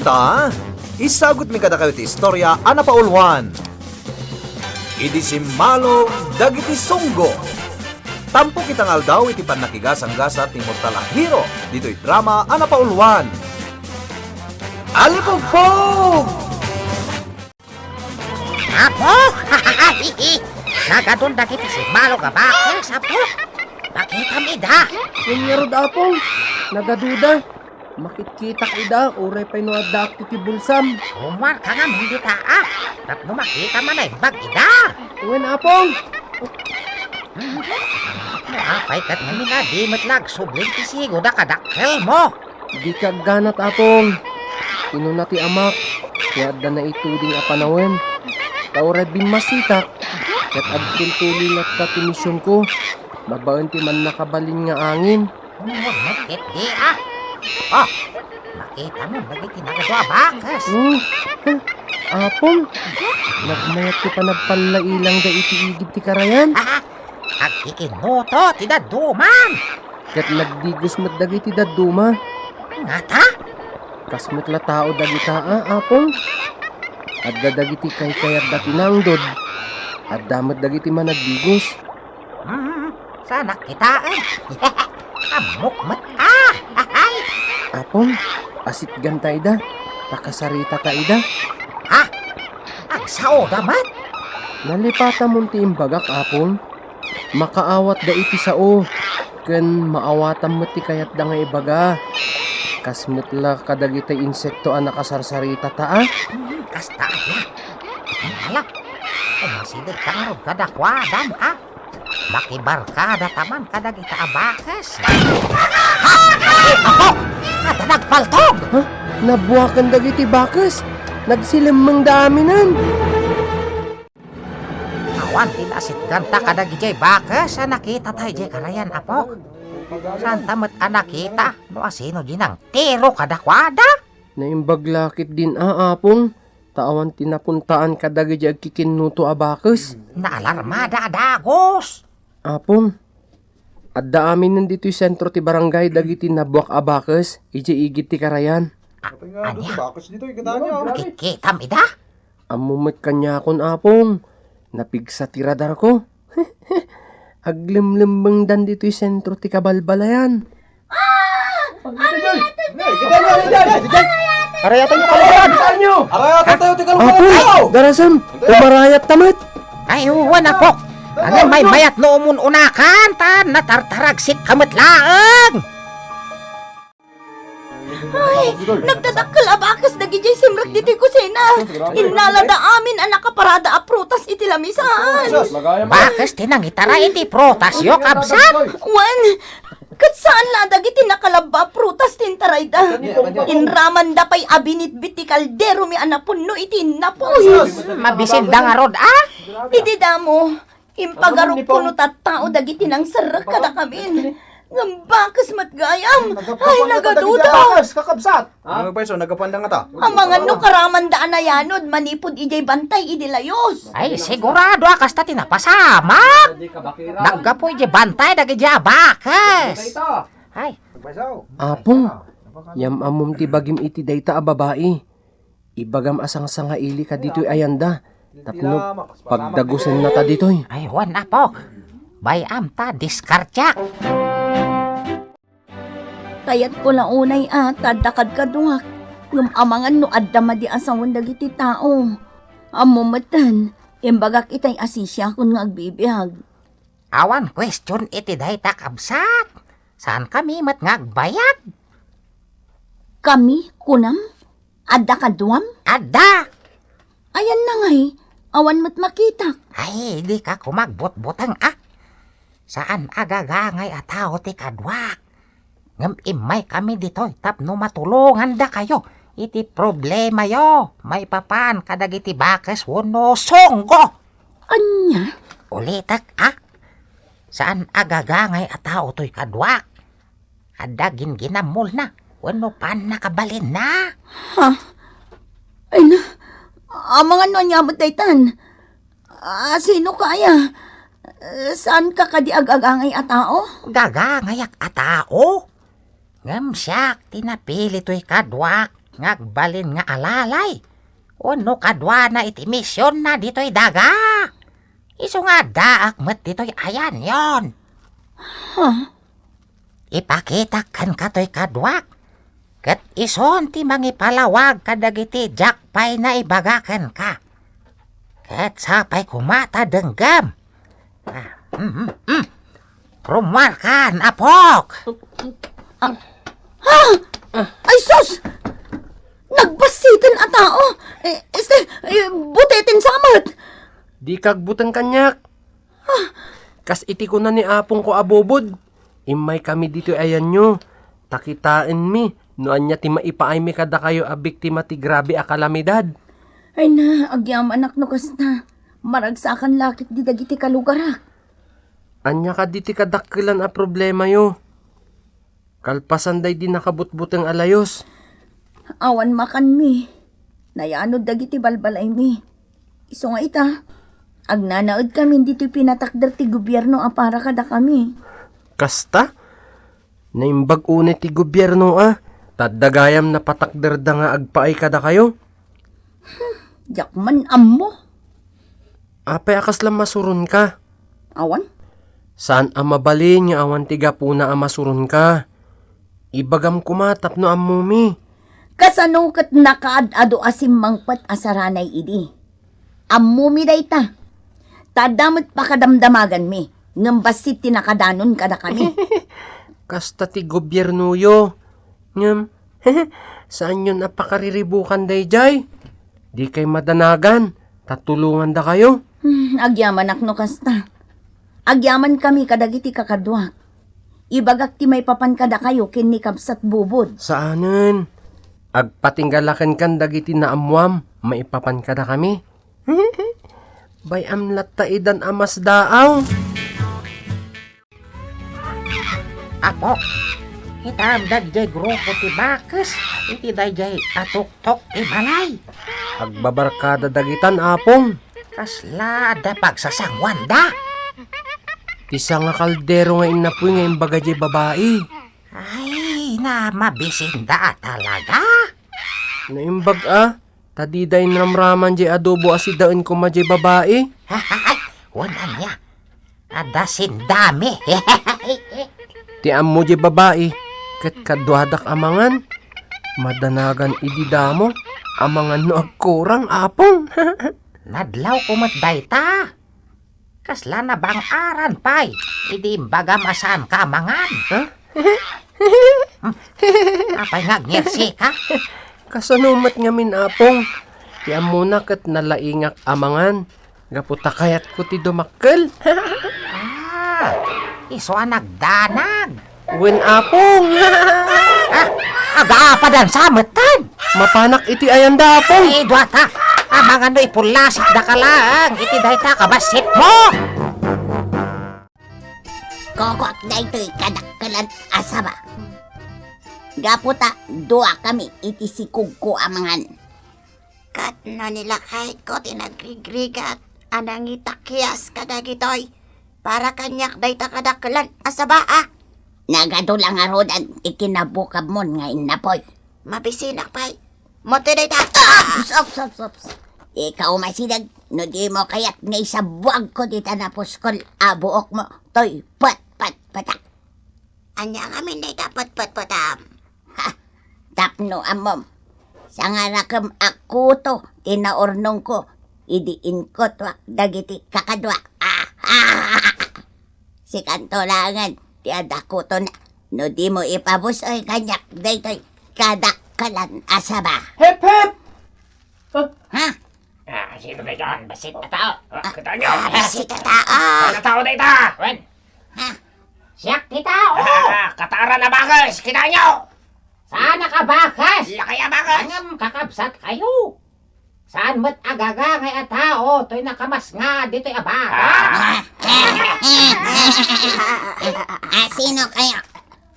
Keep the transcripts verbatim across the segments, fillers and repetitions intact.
Ah, isagutmi kadakayo ti istorya a napauluan. Idi simmalog dagiti sunggo. Tampok ita nga aldaw iti pannakigasanggasat ti mortal a hero ditoy drama a napauluan. Alipugpog! Apo! Nagadun dagiti simmalog a bakes, Apo! Makitam ida! Wen ngarud, Apong. Nagaduda. Makitkitak ida, uray pay no addaak ti bulsam. Umar ka ngamin dita, a. Tapno makita man a imbag ida. Wen, Apong. No apay ket ngamin a di met la agsubling ti sigoda kadakkelmo. Dika agganat, Apong. Kinuna ti amak, ti adda naituding a panawen. Ta uray bimmasitak, ket agtultuloy latta ti misionko, babaen ti mannakabalin nga angin. Umurmot ketdi, a. O, makitam dagiti nagadu a bakes. Hmm? Apong, nagmayat ti panagpallailangda iti igid ti karayan. Agkikinnuto ti dadduman. Ket nagdigos met dagiti dadduma. Ngata? Kas met la tao dagita, a, Apong. Adda dagiti kaykayatda ti nangdod. Adda met dagiti managdigos. Hmm, saanak kitaen. Ammok met, a. Apong, asitganta ida. Pakasaritata ida. Ha? Agsaoda met? Nalipatamon ti imbagak, Apong. Makaawatda iti sao, ken maawatam met ti kayatda nga ibaga. Kas met la kadagiti insekto a nakasarsaritata, a. Hmm, kasta aya. Ala, umasidegta ngarud kadakuada, a. Makibarkadata man kadagita a bakes. Ha? Ay, Apo! Adda nagpaltog! Ha? Nabuaken dagiti bakes. Nagsilemmengda aminen. Awan ti naasitganta kadagidiay bakes a nakitata idiay karayan, Apo. Saanta met a nakita no asino di nangtiro kadakuada. Naimbag la ketdin, a, Apong, ta awan ti napuntaan kadagidiay agkikinnuto a bakes. Naalarmada a dagus. Apong, adda aminen ditoy sentro ti barangay dagiti nabuak a bakes idiay igid ti karayan. A-, ania? Bakes ditoy, kita niya. Nakitkitam ida? Ammom met kaniakon, Apong. Napigsa ti radarko. Aglemlemmengdan ditoy sentro ti kabalbalayan. Arayatanyo, kalugaran! Arayatanyo! Arayatantayo ti kalugaran! Apong, darasem, umarayatta met! Ay, wen, Apo. Ngem maymayat no umun-unakan, ta natartaragsikka met laeng. Ay, nagdadakkel a bakes dagidiay simrek ditoy kusina. Innalada amin a nakaparada a prutas iti lamisaan. Bakes ti nangitara iti prutasyo, kabsat? Wen, ket saan la dagiti nakalabba a prutas ti intarayda. Inramanda pay a binitbit ti kalderomi a napunno iti innapuy. Mabisinda ngarud, a? Idi damo, impagarupko no tattao dagiti nangserrek kadakamin. Ngem bakes met gayam. Ay, nagaduda. Bakes, kakabsat. Ha? Ano ba iso? Nagapuan da ngata? Amangan no karamanda a nayanod manipud idiay bantay idi layos. Ay, sigurado a kasta ti napasamak. Naggapu idiay bantay dagiti a bakes. Ay. Apong, yam-ammom ti bagim iti dayta a babai. Ibagam a sangsangaili kaditoy ayanda tapno pagdagusennata ditoy. Ay, wen, Apok. Bay-am ta diskartiak. Kayatko la unay a ta adda kadkaduak, ngem amangan no adda madi a sawen dagiti tao. Ammo metten, imbagak itay a sisiakon nga agbibiag. Awan kuestion iti dayta, kabsat. Saankami met nga agbayag. Kami, kunam? Adda kaduam? Adda! Ayanna ngay, awan met makitak. Ay, dika koma agbutbuteng, a. Saan a gagangay a tao ti kaduak. Ngem immaykami ditoy tapno matulongandakayo iti problemayo maipapan kadagiti bakes wenno sunggo. Ania? Ulitek, a. Saan a gagangay a tao toy kaduak. Adda ginginammolna wenno pannakabalinna. Ha? Ay na, amangan no ania met daytan? A, sino kaya? Saanka kadi agagangay a tao? Gagangayak a tao? Ngem siak ti napili toy kaduak. nga agbalin nga alalay wenno kaduana iti misionna ditoy daga. Isu nga addaak met ditoy ayanyon. Huh? Ipakitak kenka toy kaduak, ket isun ti mangipalawag kadagiti diak pay naibaga kenka. Ket sapay koma ta denggem. Ah, mm, mm, mm. Rummuarkan, apok! Ah, ha? Ay, sus! Nagbassiten a tao! Eh, este, eh, buteten sa met! Dika agbuteng kaniak. Kas iti kuna ni apongko a Bubod, immaykami ditoy ayanyo, ta kitaenmi no ania ti maipaaymi kadakayo a biktima ti grabe a kalamidad. Ay na, agyamanak no kasta. Maragsakan la ketdi dagiti kalugarak. Ania kadi ti kadakkelan a problemayo? Kalpasan daydi nakabutbuteng a layus. Awan makanmi. Nayanod dagiti balbalaymi. Isu nga ita, agnanaedkami ditoy pinatakder ti gobierno a para kadakami. Kasta? Naimbag unay ti gobierno a, ta adda gayam napatakderda nga agpaay kadakayo? Diak man ammo. Apay a kasla masuronka? Awan. Saan a mabalin nga awan ti gapuna a masuronka. Ibagam koma tapno ammomi. Kasano ket nakaad-ado a simmangpet a saranay idi? Ammomi dayta. Ta adda met pakadamdamaganmi, ngem bassit ti nakadanon kadakami. Kasta ti gobiernoyo. Ngem, saanyon a pakariribukan daydiay? Dikay madanagan, ta tulongandakayo. Hmm, agyamanak no kasta. Agyamankami kadagiti kakaduak. Ibagak ti maipapan kadakayo ken ni Kabsat Bubod. Saanen. Agpatingga la kenka dagiti naammoam maipapan kadakami. Bay-am latta idan a masdaaw. Apo, kitam daydiay grupo ti bakes iti daydiay a tuktok ti balay. Agbabarkada dagitan, Apong. Kasla adda pagsasanguanda? Ti sanga kaldero nga innapoy nga imbaga diay babai. Ay, na mabisinda a talaga. Naimbag a, ta dida inramraman diay adobo a sidaen koma diay babai. Ay, wen ania? Adda sindami. Ti ammo diay babai, ket kaduadak a mangan. Madanagan idi damo, amangan no agkurang, Apong. Nadlaw ko met dayta. Kasla nabang-aran pay, idi imbagam a saanka a mangan. Ha? Hmm. Apay nga agngirsi ka? Kasano met ngamin, Apong? Ti ammona ket nalaingak a mangan, gapu ta kayatko ti dumakkel. Ah, isu a nagdanag. Wen, Apong. Ah, agaapadan sa metten. Mapanak iti ayanda, Apong. Ay, duata. Amangan no ipullasitdaka laeng iti dayta kabassitmo. Kokoak daytoy kadakkelan a saba. Gapu ta duakami iti sikugko a mangan. Ket no ni lakayko ti nagrigrigat a nangitakias kadagitoy, para kaniak dayta kadakkelan a saba a. Nagadu la ngaruden ti kinabukabmon nga innapoy. Mabisinak pay. Mati dayta. Ops, ops, ops, ops. Ikaw masideg, no dimo kayat nga isabuagko dita napuskol a buokmo, toy patpatpatak. Ania ngamin dayta patpatpatam? Ha, tapno ammom, sangarakem a kuto ti naurnongko idi inkutuak dagiti kakaduak. Ah, ah, ah, ah. Sikanto laengen ti adda kutona no dimo ipabus-oy kaniak daytoy kadakkelan a saba. Hep, hep! Ah. Ha? Ah, sino ba yan? Basit na tao. Ah, kita nyo. Ah, basit na tao. Ano tao na ita? Wen. Ha? Siak ti tao. Ah, kataran a bakes. Kita nyo. Saan a bakes? Lakay a bakes. Ngem kakabsat kayo. Saan met a gagangay a tao toy nakamasngad ditoy a bakes? Ah. Ah, sino kayo?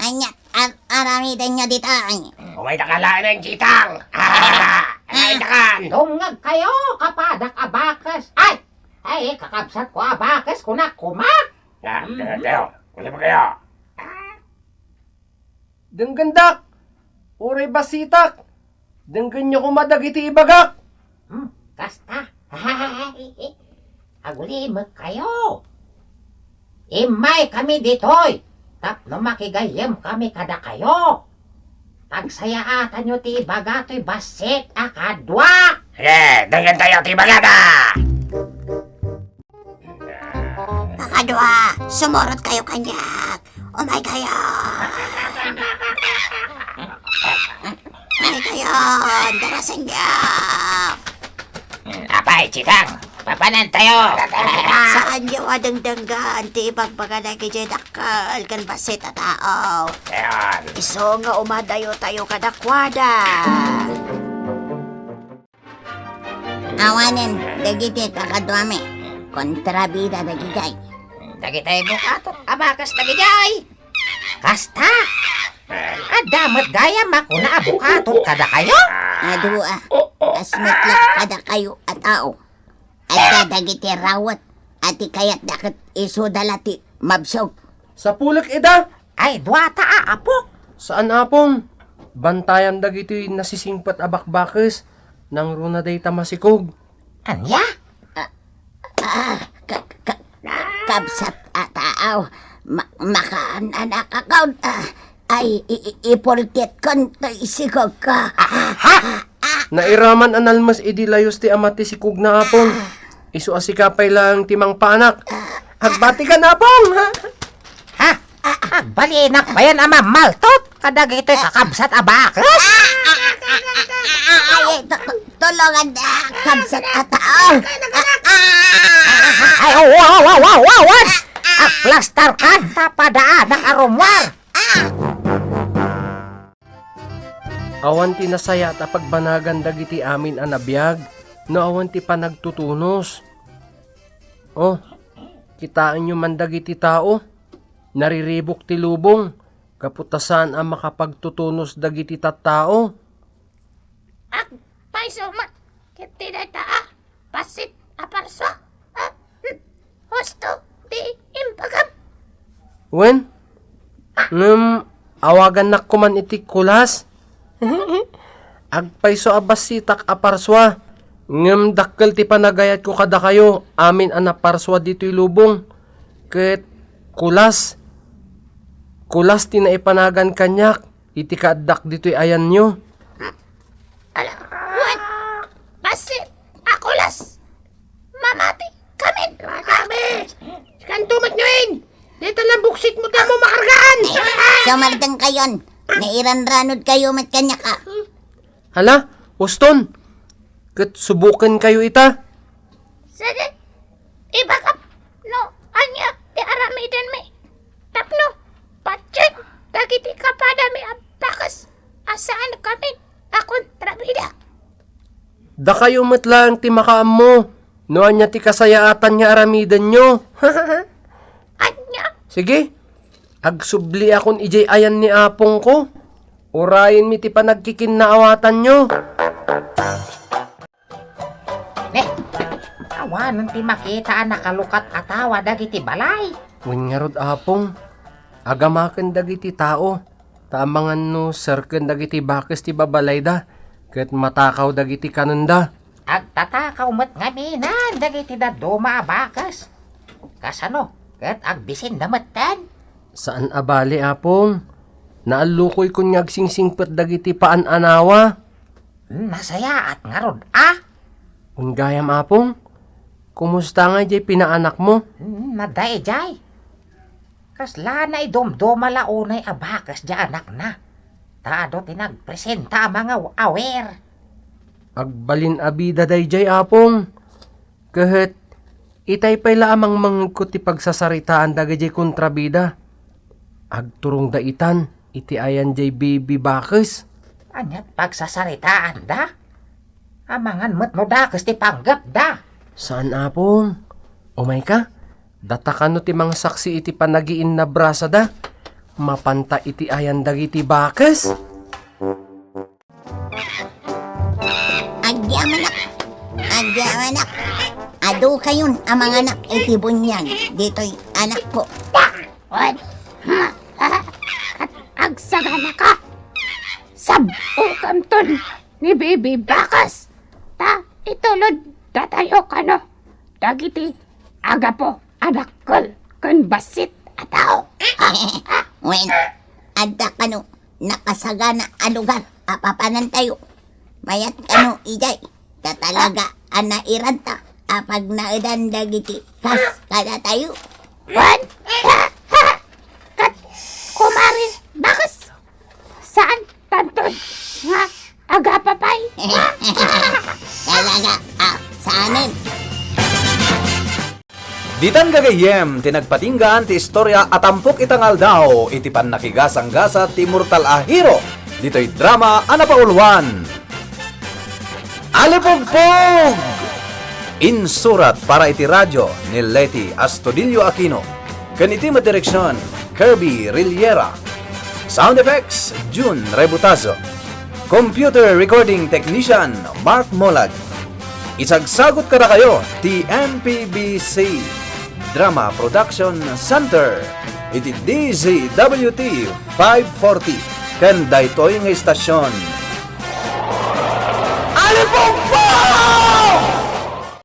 Ania, ar-, aramidenyo ditoy? Umayda ka laeng, Jitang. Ah, umayda ka. Dumngeg kayo, kapadak a bakes. Ay! Ay, kakabsat ko a bakes, kunak, kumak. Ah, kayo, kayo. Kuya ba kayo? Denggendak! Uray basitak! Denggenyo koma dagiti ibagak. Hmm, kasta. Agulimekkayo. Immaykami ditoy tapno makigayyemkami kadakayo. Pagsayaatanyo ti ibaga toy bassit a kadua. Eh, denggen tayo ti ibagada. Pakadua, sumurot kayo kaniak. Umay kayo. Umay kayo. Darasenyo. Apay, Chikang, papanan tayo. Saanyo a dengdenggan ti ibagbaga dagiti dakkel ken bassit a tao. Ayan. Isu nga umadayo tayo kadakuada. Awanen dagiti kakaduami. Kontrabida dagijay. Dagiti bukatot a bakas dagijay. Kasta. Adda met gayam a kuna a bukatot kadakayo? Adu a, kas met la kadakayo a tao. Adda dagiti rawet a ti kayatda ket isuda la ti mabsog. Sapulek ida. Ay, duata a apok. Saan, Apong. Bantayan dagitoy nasisingpet a bakbakes. Nangruna dayta masikog. Ania? Ah, ah, ka, ka, ka, kabsat a tao. Ma, makaan-anakakon. Ah, ay, i, i, ipulkitkon toy sikogko. Ah, ha? Nairaman a nalmes idi layus ti ama ti sikogna, Apong. Isu a sika pay laeng ti mangpaanak. Agbatikan, Apong! Ha? Agbalinak payen a mamaltot kadagitoy kakabsat a bakes? Ay, tu-, tu-, tulongan, ah, kabsat a tao. Ay, wow, wow, wow, wow, wow! Aplastar kan, ta padaanak a rummuar. Awan ti nasayaat a pagbanagan dagiti amin a nabiag no awan ti panagtutunos. Oh, kitaenyo man dagiti tao. Nariribuk ti lubong gapu ta saan a makapagtutunos dagiti tattao. Agpayso met ket ti dayta a bassit a parsua. Ah, hmm, husto ti imbagam. Wen, ngem awagannak koman iti kulas. Agpayso a bassitak a parsua, ngem dakkel ti panagayatko kadakayo amin a naparsua ditoy lubong, ket kulas, kulas ti naipanagan kaniak iti kaaddak ditoy ayanyo. Ala, wen, bassit a kulas. Mamati kamin. Mamati kami. Sikanto met ngamin. Dayta lang buksit mo, damo makargaan. Sumardeng kayon. Nairanranod kayo met kaniak, ah. Hala, uston. Ket suboken kayo ita. Sige, ibagam no ania ti aramidenmi tapno patien dagiti kapadami a bakes a saan kami a kontrabida. Dakayo met laeng ti makaammo no ania ti kasayaatan nga aramidenyo. Ania? Sige, agsubliakon idiay ayan ni apongko. Urayenmi ti panagkikinaawatan. Ne, awanen ti makita a nakalukat a tawa dagiti balay. Wen ngarud, Apong, agamaken dagiti tao, ta amangan no serken dagiti bakes ti babalayda, ket matakaw dagiti kanenda. Agtatakaw met ngaminen dagiti dadduma a bakes. Kasano, ket agbisinda metten? Saan a bali, Apong. Naallukoykon nga agsingsingpet dagiti paan-anawa. Nasayaat ngarud, a? Wen gayam, Apong. Kumusta ngay diay pinaanakmo? Hmm, nadaydiay. Kasla naidumduma la unay a bakes diay anakna. Ta adu ti nagpresenta a mangaw-awer. Agbalin a bida daydiay, Apong. Ket itay pay la a mangmangegko ti pagsasaritaan dagijay kontrabida. Agturongda itan iti ayan jay bibi bakes. Aniat pagsasaritaanda? Amangan met no dakes ti panggepda. Saan, Apong. Umayka, datakano ti mangsaksi iti panagiinnabrasada. Mapanta iti ayan dagiti bakes. Agyamanak! Agyamanak! Adu kayon a manganak iti buniag ditoy anakko. Wen, kat agsaganaka. Sab-okamton ni Bibi Bakas. Ta itulod datayo kano dagiti agapo a dakkel ken bassit a tao. Wen, adda kano nakasagana a lugar a papanantayo. Mayat kano idiay ta talaga a nairanta a pagnaedan dagiti kas kadatayo. Wen, kat kumare Bakas, saan tanton nga agapapay? Talaga a saanen. Ditan gagayyem ti nagpatinggaan ti istoria a tampok ita nga aldaw iti pannakigasanggasat ti immortal a hero ditoy drama a napauluan. Alipugpog! Insurat para iti radio ni Leti Astudillo Aquino ken iti met direksion, Kirby Riliera. Sound effects, Jun Rebutazo. Computer recording technician, Mark Molag. Isagsagut kadakayo ti M P B C Drama Production Center iti D Z W T five forty ken daytoy nga istasion. Alipugpog!